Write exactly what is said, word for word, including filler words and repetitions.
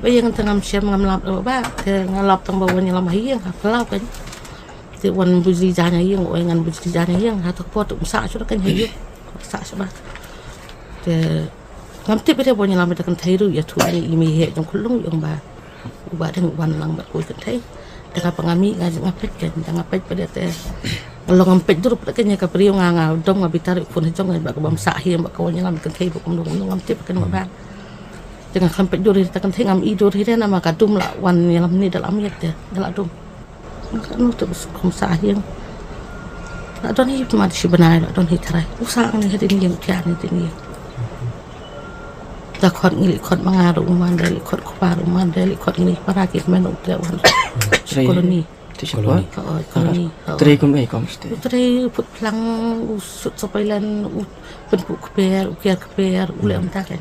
Ba ïeng te ngam shem ngam lap ba ba te nga lap tang ba wan ïalam ha ïing ha phyllaw kan. Te wan bujli jan ha ïing, oi ngan bujli jan ha ïing, ha tak pot um sah shuh kan ha ïing. Sah shuh ba. Te ngam tip ba te wan ïalam ba te kynthei ruh ïathuh ïa i mei jong khyllung jong ba. U ba dang wan lang bad kawei kynthei. Te nga pa nga mih nga nga peit kan, te nga peit ba te. Long ngam peit dur ba kan ïa ka briew nga nga dom nga bitar phone jong nga ba ka bam sah hi ba ka wan ïalam kynthei ba kumno kumno ngam tip kan ba ba. Te nga khlem peit dur hi ta kynthei ngam i dur hi namar ka dum la wan ïalam ni da la miet te da la dum. Nga ka nu te bas kum sah hi. La don hi ma shi bnai la don hi tharai. U sah ngi hadin ïing tiar ni hadin ïing. Da khot ngi li khot ma nga ruh u man, da li khot kpa ruh u man, da li khot ngi para ki men u te wan. Shi koloni. Te shi koloni. Oh, koloni. Oh. Trei kum ei kom ste. Trei put plang u sut sopai lan u pynpu kper, u kiar kper, u le am ta kan.